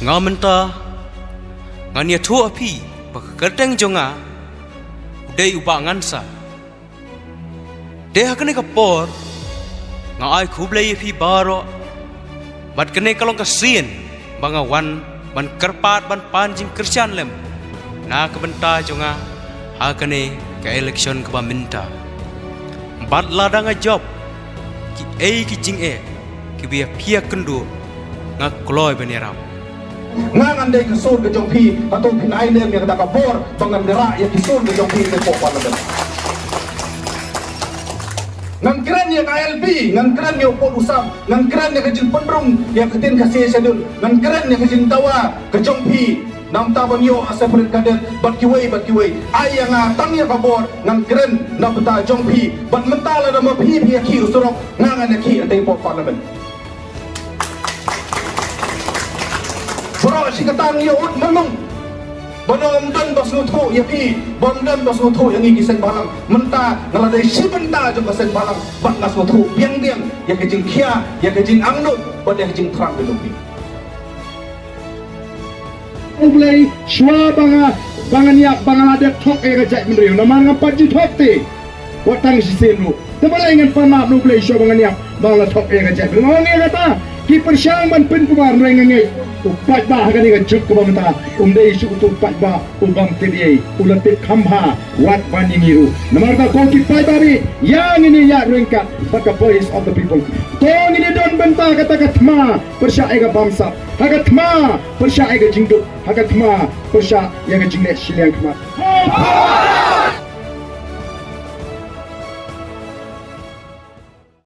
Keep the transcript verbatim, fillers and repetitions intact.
Nga mynta ngan ïathuh ha phi ba ka kyrteng jong nga u dei u Bah Ngansa. Te ha kane ka por nga ai khublei ïa phi baroh. Bad kane ka long ka sien ba nga wan ban kyrpad ban pan jingkyrshan lem na ka bynta jong nga ha kane ka election kaba mynta. Bad lada nga jop kiei ki jingeh kiba ïa phi ïa kynduh, nga kloi ban ïarap. Nga ngan dei ka sur ka jong phi, hato phin ai lem ïa kata ka bor ba ngan ïarap ïa ki sur ka jong phi hapoh Parliament? Ngan kren ïa ka I L P, ngan kren ïa u pud u sam, ngan kren ïa ka jingpynrung ïa ka ktien Khasi Schedule, ngan kren ïa ka jingdawa ka jong phi. Namar ta ban ïoh a separate cadet bad kiwei bad kiwei. Ai ïa nga tang ïa ka bor ngan kren na bynta jong phi. Bad mynta lada ma phi phi ïa khih u surok, nga ngan ïa khih hangtei hapoh Parliament. Baroh shi katta ngi ïa ud mlung. Ba ym don ba sngewthuh ïa phi, ba ym don ba sngewthuh ïa ngi ki seng bhalang. Mynta nga la dei shi bynta jong ka seng bhalang bad nga sngewthuh biang biang ïa ka jingkhia, ïa ka jingangnud bad ïa ka jingthrang ka jong phi. U Blei, shuwa ba nga, ba ngan ïap, ba nga la dep thok ïa ka jaitbynriew, namar ngam pat ju thok te. Wat tang shisien ruh. Te balei ngan pan map na U Blei shuwa ba ngan ïap, ba nga la thok ïa ka jaitbynriew? Nga ong ïa kata, ki pyrshang ban pynkubar, hynrei nga ngeit u paidbah ha kane ka juk kaba mynta um dei shuh utu u paidbah u bym tip ei, u la tip kham bha wat ban ïa ngi ruh. Namar kata ko ki paidbah, ïa ngin ïaid ryngkat bad ka Voice of the People. To ngin ïa don bynta kata ka thma pyrshah ïa ka bamsap, ha ka thma pyrshah ïa ka jingduk, ha ka thma pyrshah ïa ka jingleh shiliang khmat.